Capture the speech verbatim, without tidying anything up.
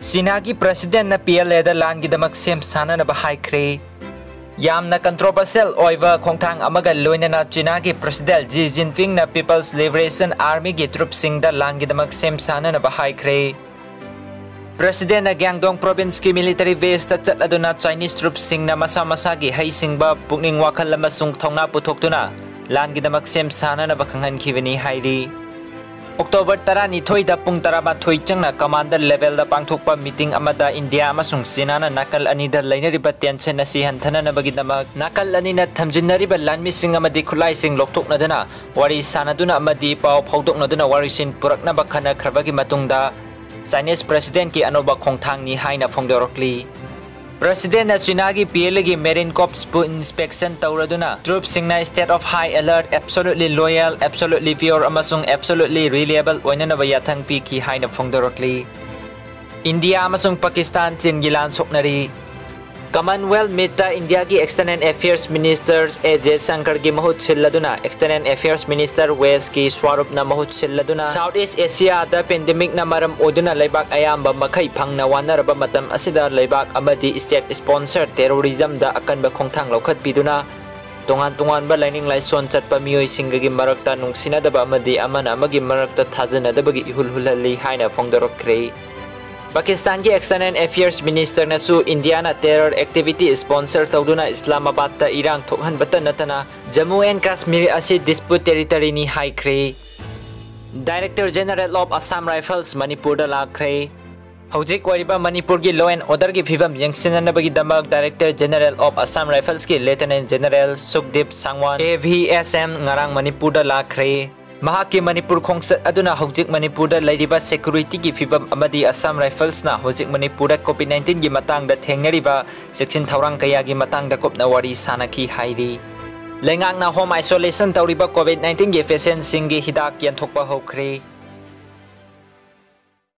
ꯆꯤꯅꯥꯒꯤ ꯄ꯭ꯔꯁꯤꯗꯦꯟꯅ P L ꯑꯦꯗ ꯂꯥꯟꯒꯤꯗꯃꯛ ꯁꯦꯝ ꯁꯥꯅꯅꯕ ꯍꯥꯏꯈ꯭ꯔꯦ꯫ ꯌꯥꯝꯅ ꯀꯟꯇ꯭ꯔꯣꯚꯔꯁꯤꯌꯦꯜ ꯑꯣꯏꯕ ꯈꯣꯡꯊꯥꯡ ꯑꯃꯒ ꯂꯣꯏꯅꯅ ꯆꯤꯅꯥꯒꯤ ꯄ꯭ꯔꯁꯤꯗꯦꯟ ꯖꯤ ꯖꯤꯟꯄꯤꯡꯅ ꯄꯤꯄꯜꯁ ꯂꯤꯕꯔꯦꯁꯟ ꯑꯥꯔꯃꯤꯒꯤ ꯇ꯭ꯔꯨꯞꯁꯤꯡꯗ ꯂꯥꯟꯒꯤꯗꯃꯛ ꯁꯦꯝ ꯁꯥꯅꯅꯕ ꯍꯥꯏꯈ꯭ꯔꯦ꯫ ꯄ꯭ꯔꯁꯤꯗꯦꯟꯅ ꯒ꯭ꯌꯥꯡꯗꯣꯡ ꯄ꯭ꯔꯣꯚꯤꯟꯁꯀꯤ ꯃꯤꯂꯤꯇꯔꯤ ꯕꯦꯁꯇ ꯆꯠꯂꯗꯨꯅ ꯆꯥꯏꯅꯤꯁ ꯇ꯭ꯔꯨꯞꯁꯤꯡꯅ ꯃꯁꯥ ꯃꯁꯥꯒꯤ ꯍꯩꯁꯤꯡꯕ, ꯄꯨꯛꯅꯤꯡ ꯋꯥꯈꯜ ꯑꯃꯁꯨꯡ ꯊꯧꯅꯥ ꯄꯨꯊꯣꯛꯇꯨꯅ ꯂꯥꯟꯒꯤꯗꯃꯛ ꯁꯦꯝ ꯁꯥꯅꯅꯕ ꯈꯪꯍꯟꯈꯤꯕꯅꯤ ꯍꯥꯏꯔꯤ꯫ ꯑꯣꯛꯇꯣꯕꯔ ꯇꯔꯥꯅꯤꯊꯣꯏꯗ ꯄꯨꯡ ꯇꯔꯥꯃꯥꯊꯣꯏ ꯆꯪꯅ ꯀꯃꯥꯟꯗꯔ ꯂꯦꯚꯦꯜꯗ ꯄꯥꯡꯊꯣꯛꯄ ꯃꯤꯇꯤꯡ ꯑꯃꯗ ꯏꯟꯗꯤꯌꯥ ꯑꯃꯁꯨꯡ ꯆꯤꯅꯥꯅ ꯅꯥꯀꯜ ꯑꯅꯤꯗ ꯂꯩꯅꯔꯤꯕ ꯇꯦꯟꯁꯟ ꯑꯁꯤ ꯍꯟꯊꯅꯅꯕꯒꯤꯗꯃꯛ ꯅꯥꯀꯜ ꯑꯅꯤꯅ ꯊꯝꯖꯤꯟꯅꯔꯤꯕ ꯂꯥꯟꯃꯤꯁꯤꯡ ꯑꯃꯗꯤ ꯈꯨꯠꯂꯥꯏꯁꯤꯡ ꯂꯧꯊꯣꯛꯅꯗꯨꯅ ꯋꯥꯔꯤ ꯁꯥꯅꯗꯨꯅ ꯑꯃꯗꯤ ꯄꯥꯎ ꯐꯥꯎꯗꯣꯛꯅꯗꯨꯅ ꯋꯥꯔꯤꯁꯤꯟ ꯄꯨꯔꯛꯅꯕ ꯈꯟꯅꯈ꯭ꯔꯕꯒꯤ ꯃꯇꯨꯡꯗ ꯆꯥꯏꯅꯤꯁ ꯄ꯭ꯔꯁꯤꯗꯦꯟꯀꯤ ꯑꯅꯧꯕ ꯈꯣꯡꯊꯥꯡꯅꯤ ꯍꯥꯏꯅ ꯐꯣꯡꯗꯣꯔꯛꯂꯤ꯫ ꯄ꯭ꯔꯁꯤꯗꯦꯟꯅ ꯆꯤꯅꯥꯒꯤ ꯄꯤ ꯑꯦꯜ ꯑꯦꯒꯤ ꯃꯦꯔꯤꯟ ꯀꯣꯔꯞꯁꯄꯨ ꯏꯟꯁꯄꯦꯛꯁꯟ ꯇꯧꯔꯗꯨꯅ ꯇ꯭ꯔꯨꯞꯁꯤꯡꯅ state of high alert, absolutely loyal, absolutely pure ꯑꯃꯁꯨꯡ absolutely reliable ꯑꯣꯏꯅꯅꯕ ꯌꯥꯊꯪ ꯄꯤꯈꯤ ꯍꯥꯏꯅ ꯐꯣꯡꯗꯣꯔꯛꯂꯤ꯫ ꯏꯟꯗꯤꯌꯥ ꯑꯃꯁꯨꯡ ꯄꯥꯀꯤꯁꯇꯥꯟ ꯆꯤꯟꯒꯤ ꯂꯥꯟ ꯁꯣꯛꯅꯔꯤ꯫ ꯀꯃꯟꯋꯦꯜꯊ ꯃꯤꯠꯇ ꯏꯟꯗꯤꯌꯥꯒꯤ ꯑꯦꯛꯁꯇꯔꯅꯦꯜ ꯑꯦꯐꯤꯌꯔꯁ ꯃꯤꯅꯤꯁꯇꯔ ꯑꯦ ꯖꯦꯁꯪꯀꯔꯒꯤ ꯃꯍꯨꯠ ꯁꯤꯜꯂꯗꯨꯅ ꯑꯦꯛꯁꯇꯔꯅꯦꯜ ꯑꯦꯐꯤꯌꯔꯁ ꯃꯤꯅꯤꯁꯇꯔ ꯋꯦꯁꯀꯤ ꯁ꯭ꯋꯥꯔꯨꯞꯅ ꯃꯍꯨꯠ ꯁꯤꯜꯂꯗꯨꯅ ꯁꯥꯎꯠ ꯏꯁ ꯑꯦꯁꯤꯌꯥꯗ ꯄꯦꯟꯗꯦꯃꯤꯛꯅ ꯃꯔꯝ ꯑꯣꯏꯗꯨꯅ ꯂꯩꯕꯥꯛ ꯑꯌꯥꯝꯕ ꯃꯈꯩ ꯐꯪꯅ ꯋꯥꯅꯔꯕ ꯃꯇꯝ ꯑꯁꯤꯗ ꯂꯩꯕꯥꯛ ꯑꯃꯗꯤ ꯁ꯭ꯇꯦꯠ ꯁ꯭ꯄꯣꯟꯁꯔ ꯇꯦꯔꯣꯔꯤꯖꯝꯗ ꯑꯀꯟꯕ ꯈꯣꯡꯊꯥꯡ ꯂꯧꯈꯠꯄꯤꯗꯨꯅ ꯇꯣꯉꯥꯟ ꯇꯣꯉꯥꯟꯕ ꯂꯥꯏꯅꯤꯡ ꯂꯥꯏꯁꯣꯟ ꯆꯠꯄ ꯃꯤꯑꯣꯏꯁꯤꯡꯒꯤ ꯃꯔꯛꯇ ꯅꯨꯡꯁꯤꯅꯗꯕ ꯑꯃꯗꯤ ꯑꯃꯅ ꯑꯃꯒꯤ ꯃꯔꯛꯇ ꯊꯥꯖꯅꯗꯕꯒꯤ ꯏꯍꯨꯜ ꯍꯨꯜꯍꯜꯂꯤ ꯍꯥꯏꯅ ꯐꯣꯡꯗꯣꯔꯛꯈ꯭ꯔꯦ꯫ ꯄꯥꯀꯤꯁꯇꯥꯟꯒꯤ ꯑꯦꯛꯁꯇꯔꯅꯦꯜ ꯑꯦꯐꯤꯌꯔꯁ ꯃꯤꯅꯤꯁꯇꯔꯅꯁꯨ ꯏꯟꯗꯤꯌꯥꯅ ꯇꯦꯔꯔ ꯑꯦꯛꯇꯤꯚꯤꯇꯤ ꯁ꯭ꯄꯣꯟꯁꯔ ꯇꯧꯗꯨꯅ ꯏꯁꯂꯥꯃꯥꯕꯥꯗꯇ ꯏꯔꯥꯡ ꯊꯣꯛꯍꯟꯕꯇ ꯅꯠꯇꯅ ꯖꯝꯃꯨ ꯑꯦꯟ ꯀꯥꯁꯃꯤꯔ ꯑꯁꯤ ꯗꯤꯁꯄ꯭ꯌꯨꯠ ꯇꯦꯔꯤꯇꯔꯤꯅꯤ ꯍꯥꯏꯈ꯭ꯔꯦ꯫ Director general of Assam rifles ꯃꯅꯤꯄꯨꯔꯗ ꯂꯥꯛꯈ꯭ꯔꯦ꯫ ꯍꯧꯖꯤꯛ ꯑꯣꯏꯔꯤꯕ ꯃꯅꯤꯄꯨꯔꯒꯤ law and orderꯒꯤ ꯐꯤꯕꯝ ꯌꯦꯡꯁꯤꯟꯅꯅꯕꯒꯤꯗꯃꯛ ꯗꯥꯏꯔꯦꯛꯇꯔ ꯖꯦꯅꯔꯦꯜ ꯑꯣꯐ ꯑꯁꯥꯝ ꯔꯥꯏꯐꯜꯁꯀꯤ lieutenant general Sukhdeep Sangwan, A V S M, ꯉꯔꯥꯡ ꯃꯅꯤꯄꯨꯔꯗ ꯂꯥꯛꯈ꯭ꯔꯦ꯫ ꯃꯍꯥꯛꯀꯤ ꯃꯅꯤꯄꯨꯔ ꯈꯣꯡꯆꯠ ꯑꯗꯨꯅ ꯍꯧꯖꯤꯛ ꯃꯅꯤꯄꯨꯔꯗ ꯂꯩꯔꯤꯕ ꯁꯦꯀ꯭ꯌꯨꯔꯤꯇꯤꯒꯤ ꯐꯤꯕꯝ ꯑꯃꯗꯤ ꯑꯁꯥꯝ ꯔꯥꯏꯐꯜꯁꯅ ꯍꯧꯖꯤꯛ ꯃꯅꯤꯄꯨꯔꯗ ꯀꯣꯚꯤꯗ ꯅꯥꯏꯟꯇꯤꯟꯒꯤ ꯃꯇꯥꯡꯗ ꯊꯦꯡꯅꯔꯤꯕ ꯆꯦꯛꯁꯤꯟ ꯊꯧꯔꯥꯡ ꯀꯌꯥꯒꯤ ꯃꯇꯥꯡꯗ ꯀꯨꯞꯅ ꯋꯥꯔꯤ ꯁꯥꯅꯈꯤ ꯍꯥꯏꯔꯤ꯫ ꯂꯩꯉꯥꯛꯅ ꯍꯣꯝ ꯑꯥꯏꯁꯣꯂꯦꯁꯟ ꯇꯧꯔꯤꯕ ꯀꯣꯚꯤꯗ ꯅꯥꯏꯟꯇꯤꯟꯒꯤ ꯄꯦꯁꯦꯟꯠꯁꯤꯡꯒꯤ ꯍꯤꯗꯥꯛ ꯌꯦꯟꯊꯣꯛꯄ ꯍꯧꯈ꯭ꯔꯦ꯫